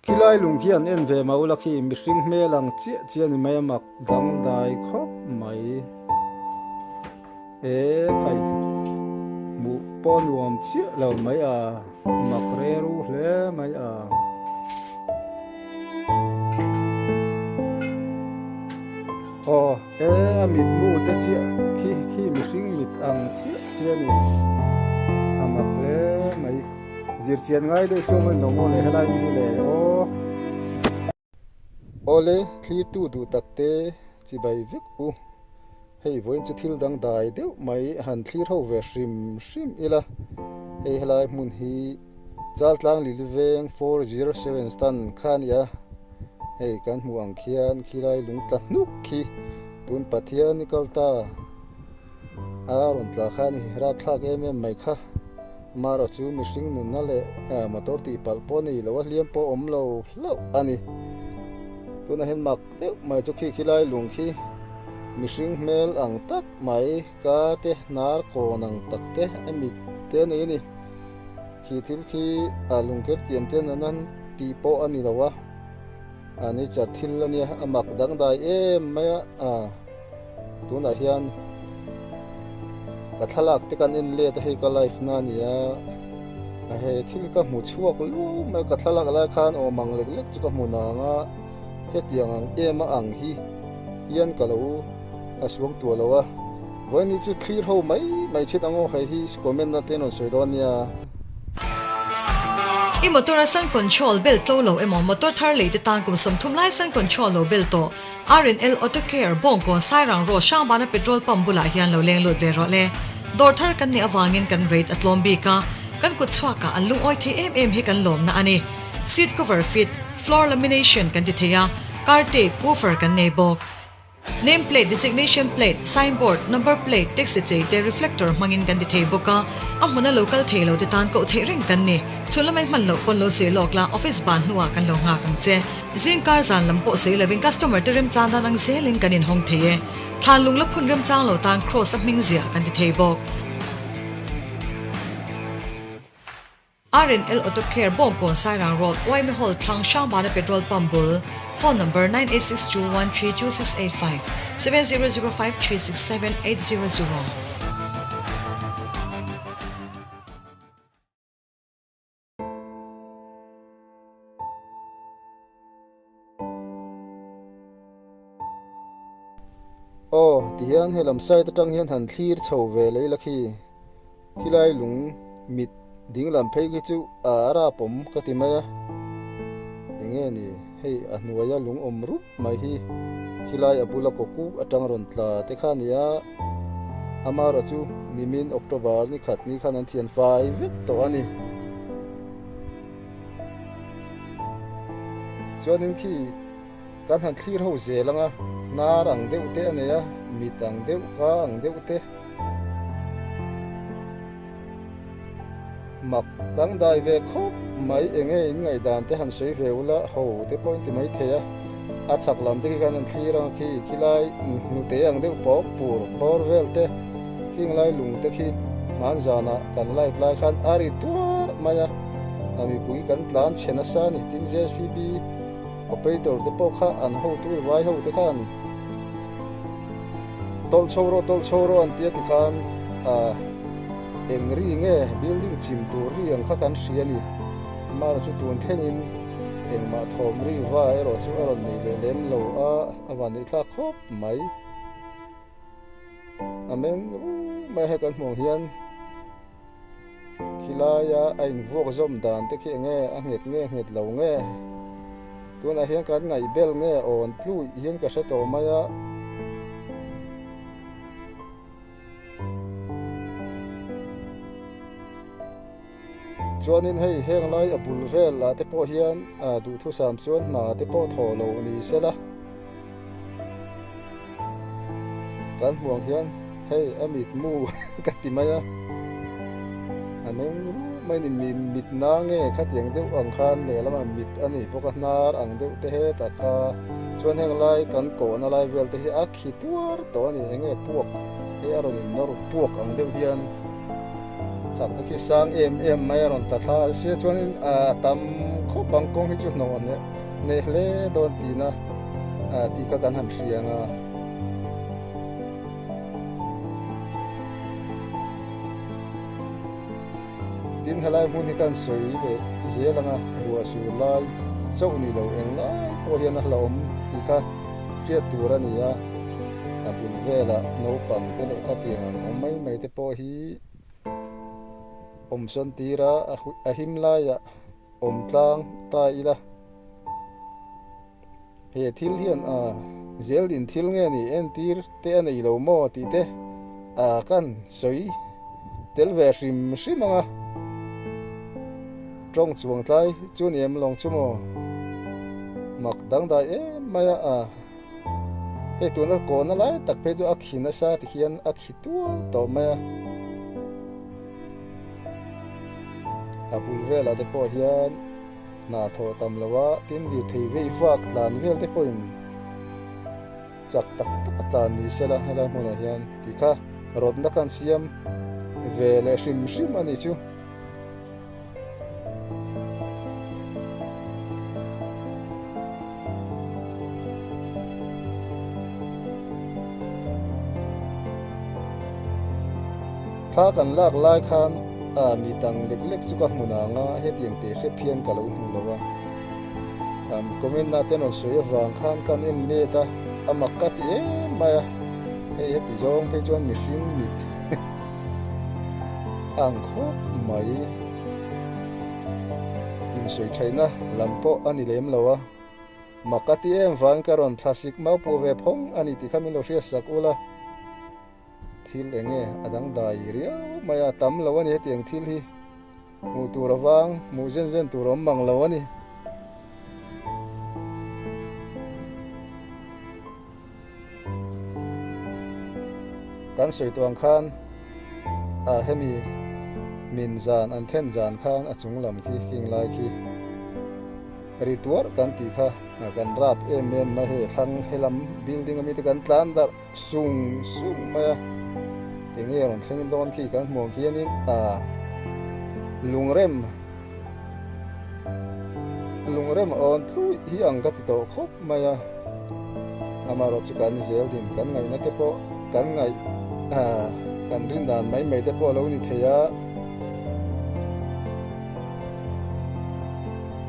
Khilai lung khi an en ve mah ula khi mihring hmel ang chiah chiah a ni mai a mak dangdai khawp mai. E khai hmuh pawh nuam chiah lo mai a mak reru hle mai a. Aw e a mit mu te chiah khi khi mihring mit ang chiah chiah a ni a mak hle mai zirchian ngai deuh chuan maw lo maw le helai mi hi le aw. Awle thlirtu duh tak te chibai vek u hei vawiin chu thil dangdai deuh mai han thlir ho ve hrim hrim ila hei helai hmun hi Chaltlang Lili Veng 407 stand kha a ni a, hei kan hmuh ang khian khilai lung tla hnuk khi tun Pathian i kal ta a rawn tla kha a ni, rapthlak em em mai kha. Mara chu mihring nunna leh motor tih palh pawh a nei lo a, hliam pawh awm lo hlauh a ni. Tunah hian mak deuh mai chu khi khilai lung khi mihring hmel ang tak mai ka te hnar kawn ang tak te a mit te a nei a ni. Khi thil khi a lungker tiam te an an tih pawh a ni lo a, a nature thil a nia, a mak dangdai em mai a, a tunah hian ka thlalak te kan en let a hei ka life na a ni a, a he thil ka hmu chhuak luau mai a, ka thlalak lai khan awm ang lek lek chu ka hmu nang a, hetiang ang em a ang hi hian ka lo a suang tuah lo a. Vawiin chu thlir ho mai mai chhit ang aw hei hi comment na te an rawn sawi dawn nia. I motor a sun control bel tlo lo emaw motor thar lei te tan kum 30 lai sun control lo bel tawh RNL Auto Care Bawngkawn Sairang Road Hrangbana petrol pump bulah hian lo leng lut ve rawh le. Dawr thar kan nih avangin kan rate a tlawm bik a, kan kut chhuakah an lungawi thei em em hi kan lawmna a ni. Seat cover fit, floor lamination kan ti thei a, car tape, woofer kan nei bawk. Name plate, designation plate, sign board, number plate, taxi chei te reflector hmangin kan ti thei bawk a, a hmuna lo kal thei lo te tan koh theih reng kan ni. Chhun lamai hman loh pawn lo sawi lawk la, office ban hnuah kan lo nghak ang che. Zing kar zan lam pawh sawi lovin customer te remchang dan ang zelin kan inhawng thei e. Thlan lung la phun remchang lo tan cross a hming ziah kan ti thei bawk. RNL Auto Care Bawngkawn Sairang Road Uaime Hall thlang Hrangbana Petrol Pump bul Phone Number 9862132685 7005367800. Aw tihian he lam side atang hian han thlir chho ve lei la khi khilai lung mit ding lam phei khi chu a rap awm ka ti mai a enge ni hei a hnuaia lung awm rup mai hi khilai a bula kaw kuk atang rawn tla te kha a ni a amaherawh chu nimin October ni khat ni khan an thian fai vek tawh a ni. Chuanin khi kan han thlir ho zel ang a, hnar ang deuh te a nei a, mit ang deuh, ka ang deuh te. Mak dangdai ve khawp mai enge in ngaihdan te han sawi ve ula ho te pawh in ti mai thei a, a chhak lam te khi kan han thlir ang a khi khilai hnute ang deuh pawk pur bawr vel te khinglai lung te khi hmanzanah kan live lai khan a ri tuar mai a. A mipui kan tlan chhe nasa a ni tin JCB operator te pawh kha an hotu vai ho te khan tawlh chho rawh tawlh chho rawh an tia tikhan ah eng ri nge building chim tur ri ang kha kan hria a ni amaherawh chu tun thlengin engmah thawm ri va erawh chu a rawn nei leh lem lo a a van neih thlak khawp mai a meng mai hei kan hmuh ang hian. Khilaia a invuak zawm dan te khi enge a nghet nge nghet lo nge? Tunah hian kan ngaih bel nge awn tluih hian ka hre tawh mai a. Chuanin hei heng lai a bul vel ah te pawh hian duhthusam chuan hna te pawh thaw lo ni sela. Kan hmuh ang hian hei a mitmu ka ti mai a, a meng ruh mai a ni mi mit na nge khatiang deuh ang khan lehlamah mit a nei bawk a hnar ang deuh te hetah kha chuan heng lai kan kawhna lai vel te hi a khi tuar tawh a ni enge puak hei a rawn in nawr puak ang deuh hian chak te khi sang em em mai a rawn tla thla a sia chuanin a tam. khawp ang kawng hi chu hnawh hneh hle dawn tihna tih kha kan han hria ang a. Tin helai hmun hi kan sawi leh zel anga ruah sur lai chauh ni lo eng lai pawh hian a hlauhawm tih kha hriat tur a ni a, a bul velah naupang te leh khatiang ang awm mai mai te pawh hi awm sawn tir a, a him laiah awm tlang ta ila. He thil hian a zel din thil nge ni entir te a nei lo maw tih te a kan sawi tel ve hrim hrim ang a. Tawng chuang tlai chu ni em lawng chu maw? Mak dangdai em mai a a. Hei tuna kawna lai tak phei chu a khi nasa ti hian a khi tual tawh mai a. A bul velah te pawh hian hna thawh tam lo a, tin lirthei vei vak tlan vel te pawhin chak tak tak a tlan ni sela helai hmunah hian tih kha rawtna kan siam ve leh hrim hrim a ni chu. Thla kan lak lai khan a mi dang lek lek chu ka hmu nang a, hetiang teh hrep hian ka lo hmu lo a. Comment na te rawn sawi avang khan kan en let a, a mak ka ti em mai a, hei heti zawng phei chuan mihring mit ang khawp mai. Insawi thaihna lam pawh a ni lem lo a, mak ka ti em vangin ka rawn thlasik mau puh ve phawng a ni tih kha min lo hriatsak ula. Thil eng nge a dangdai riau mai a, tam lo a ni hetiang thil hi hmuh tur avang hmuh zen zen tur a awm mang lo a ni. Kan sawi tuang khan a hemi min zan an then zan khan a chung lam khi king lai khi ri tuar kan tih kha kan rap em em mai hei thlang helam building ami te kan tlan darh Sung sung mai a, enge rawn thleng dawn khi kan hmuh ang hianin ah lungrem lungrem a awn tluih hi ang ka ti tawh khawp mai a, amaherawh chu kan zel din kan ngaihna te pawh kan ngaih ah kan rin dan mai mai te pawh a lo ni thei a,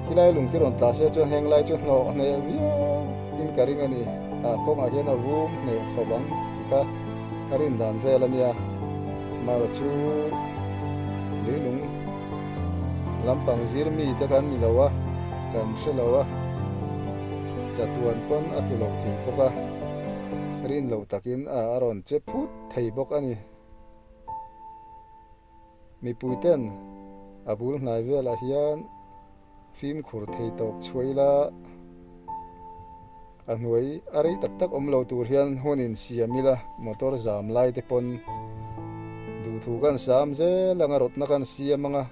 khilai lung khi rawn tla se chuan heng lai chu hnawh hneh viau in ka ring a ni. Ah kawngah hian a vum hneh khawp ang tih kha a rin dan vel a nia. Mara chu leilung lampang zir mi te kan ni lo a, kan hre lo a, chatuan pawn a tlu lo thei bawk a, rin loh takin a rawn che phut thei bawk a ni. Mipui ten a bul hnai velah hian fimkhur thei tawp chhuah ila a hnuai a rei tak tak awm lo tur hian hun in siam ila motor zam lai te pawn duhthu kan sam zel anga rawtna kan siam anga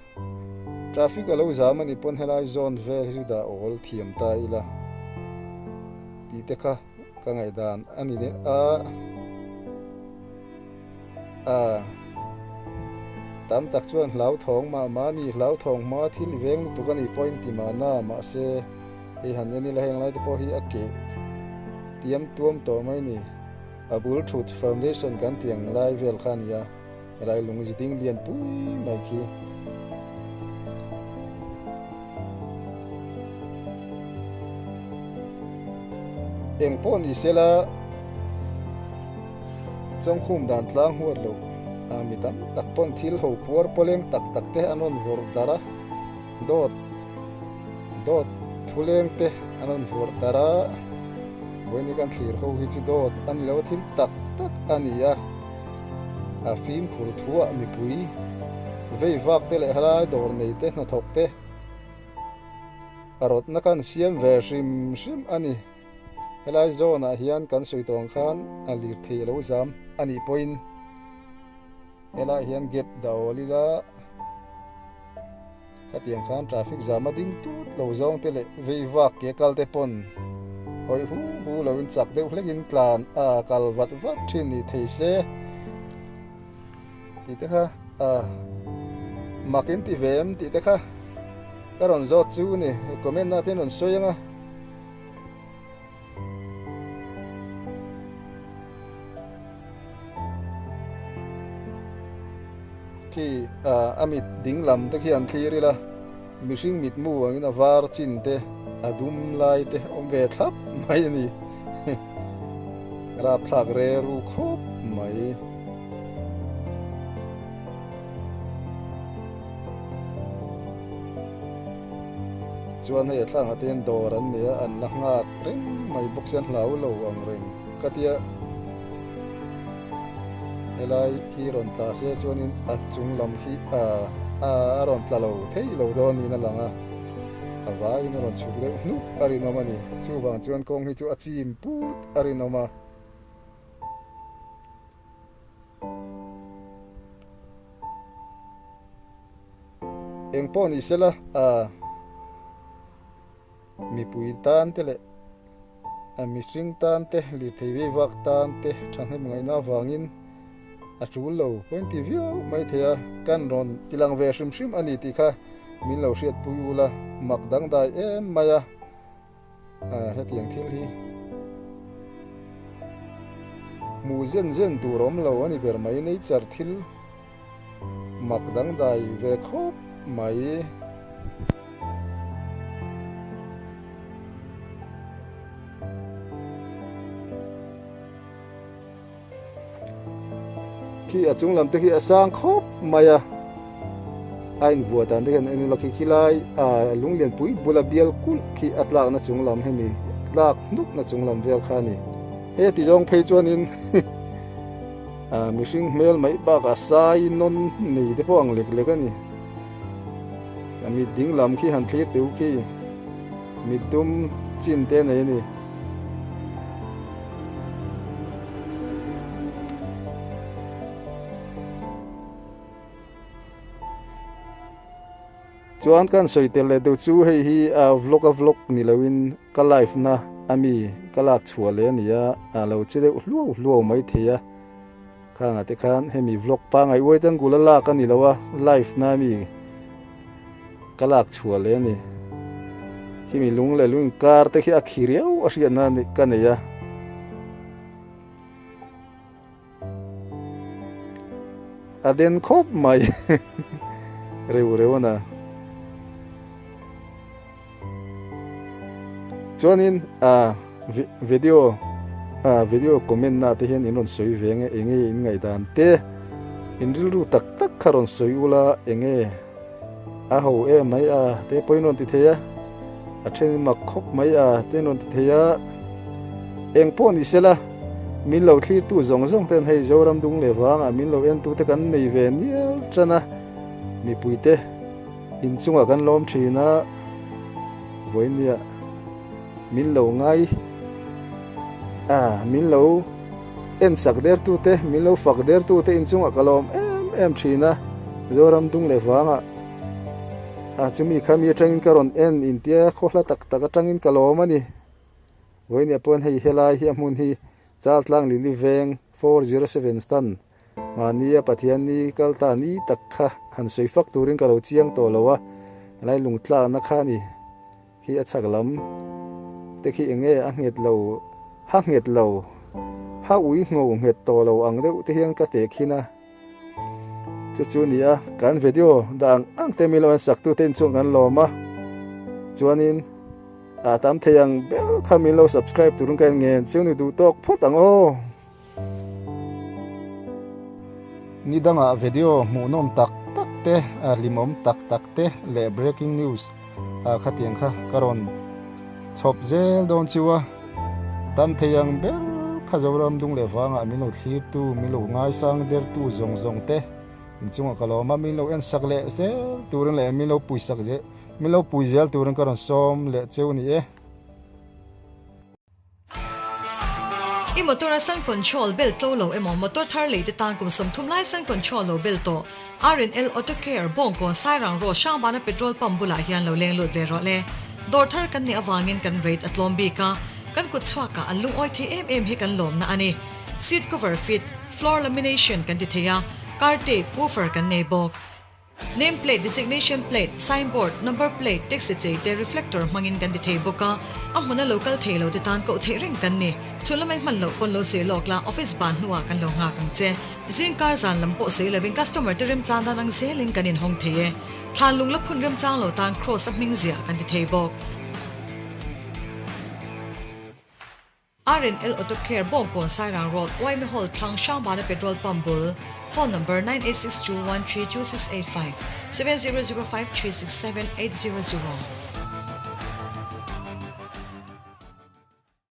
traffic a lo zam a nih pawn helai zawn vel hi chu dah awl thiam ta ila tih te kha ka ngaihdan a ni a. A tam tak chuan hlauthawng mah mah a ni, hlauthawng hma thil i veng lutuk a ni pawh in ti mahna, mahse hei han en ila heng lai te pawh hi a keh tiam tuam tawh mai ni. A bul thut foundation kan tih ang lai vel kha a ni a, helai lung zi ding lian pui mai khi. Eng pawh ni sela. Chawngkhum dan tlang huat loh a mi tam tak pawn thil ho puar pawleng tak tak te an rawn vawrh darh a, dawt dawt thuleng te an rawn vawrh darh a, vawiin kan thlir ho hi chu dawt a ni lo a thil tak tak a ni a, a fimkhur thuah mipui vei vak te leh helai dawr nei te hnathawk te a rawtna kan siam ve hrim hrim a ni. Helai zawnah hian kan sawi tawh ang khan a lirthei a lo zam a nih pawhin helaiah hian gap dah awl ila khatiang khan traffic zam a ding tut lo zawng te leh vei vak ke kal te pawn hawi hu hu loin chak deuh hlekin tlan a kal vat vat thin ni thei se tih te kha a mak in ti ve em tih te kha. Ka rawn zawt chu ni, comment na te an rawn sawi ang a. Khi a mit ding lam te khi an thlir ila, mihring mitmu angin a var chin te, a dum lai te awm ve thlap mai a ni. Rapthlak re ru khawp mai. Chuan hei a thlangah te hian dawr an nei a, an la nghak reng mai bawk sia, an hlau lo ang reng ka tia. Helai hi rawn tla se chuanin a chung lam khi a rawn tla lo thei lo dawn niin a lang a, a vaiin a rawn chhuk deuh hnuk a rinawm a ni. Chuvang chuan kawng hi chu a chim put a rinawm a. Eng pawh ni sela a mipui tan te leh a mihring tan te lirthei vei vak tan te thahnem ngaihna avangin a tul lo pawhin ti viau mai thei a, kan rawn ti lang ve hrim hrim a ni tih kha min lo hriatpui ula mak dangdai em mai a. Hetiang thil hi hmuh zen zen tur awm lo a ni ber mai, nature thil mak dangdai ve khawp mai. Khi a chung lam te khi a sang khawp mai a, a invuah dan te hian en ila khi khilai ah lunglian pui bula bial kulh khi a tlakna chung lam hemi tlak hnukna chung lam vel kha a ni. He ti zawng phei chuanin ah mihring hmel mai bakah sai nawn nei te pawh ang lek lek a ni. A mit ding lam khi han thlir teu khi mit dum chin te nei a ni. Chuan kan sawi tel leh deuh chu hei hi a vlog a vlog ni loin ka live na ami ka lak chhuah leh a ni a, a lo che deuh hluau hluau mai thei a. Khangah te khan hemi vlog pangai uai tan gula lak a ni lo a, live na ami ka lak chhuah leh a ni. Khimi lung leh lung inkar te khi a khi riau a hriatna ka nei a. A den khawp mai reu reu a na. Chuanin ah video ah video comment na te hian in rawn sawi ve nge enge in ngaihdan te in rilru tak tak kha rawn sawi ula enge a ho em mai a te pawhin rawn ti thei a a then in mak khawp mai a te in rawn ti thei a eng pawh ni sela min lo thlir tu zawng zawng ten hei Zoram dung leh vangah min lo en tu te kan nei ve nial tan a mipui te. Inchungah kan lawm thin a, vawinia min lo ngai a, min lo en sak der tute, min lo fak der tute inchungah ka lawm em em thin a, Zoram dung leh vangah a chumi kha mi atangin ka rawn en intia khawhla tak tak atangin ka lawm a ni. Vawinia pawn hei helai hi a hmun hi Chaltlang Lili Veng 407 stand Mahnia Pathian ni kal ta ni tak kha han sawi fak turin ka lo chiang tawh lo a, helai lungtlakna kha ni khi a chhak lam te khi enge a nghet lo, ha nghet lo, ha ui ngho nghet tawh lo ang deuh te hian ka teh khin a, chu chu ni a, kan video dah ang ang te milo an sak tu te inchung kan lawm a, chuanin a tam thei ang ber kha min lo subscribe turin ka en ngen chu ni duh tawk phawt ang aw. Ni dangah video hmuhnawm tak tak te, hlimawm tak tak te leh breaking news khatiang kha ka rawn chhawp zel dawn chu a. Tam thei ang ber kha Zoram dung leh vangah min lo thlirtu, min lo ngaisang dertu zawng zawng te inchungah ka lawm a, min lo ensak leh zel turin leh min lo puisak zel, min lo pui zel turin ka rawn sawm leh cheu a ni e. I motor a sun control bel tlo lo emaw motor thar lei te tan kum 30 lai sun control lo bel tawh R&L Auto Care Bawngkawn Sairang Road Hrangbana petrol pump bulah hian lo leng lut ve rawh le. Dawr thar kan nih avangin kan rate a tlawm bik a, kan kut chhuakah an lungawi thei em em hi kan lawmna a ni. Seat cover fit, floor lamination kan ti thei a, car tape, woofer kan nei bawk. Name plate, designation plate, sign board, number plate, taxi chei te reflector hmangin kan ti thei bawk a, a hmuna lo kal thei lo te tan koh theih reng kan ni. Chhun lamai hman loh pawn lo sawi lawk la, office ban hnuah kan lo nghak ang che. Zing kar zan lam pawh sawi lovin customer te remchang dan ang zelin kan inhawng thei e. Thlan lung la phun remchang lo tan cross a hming ziah kan ti thei bawk. RNL Auto Care Bawngkawn Sairang Road Yma Hall thlang Hrangbana Petrol Pump bul Phone Number 9862132685 7005367800.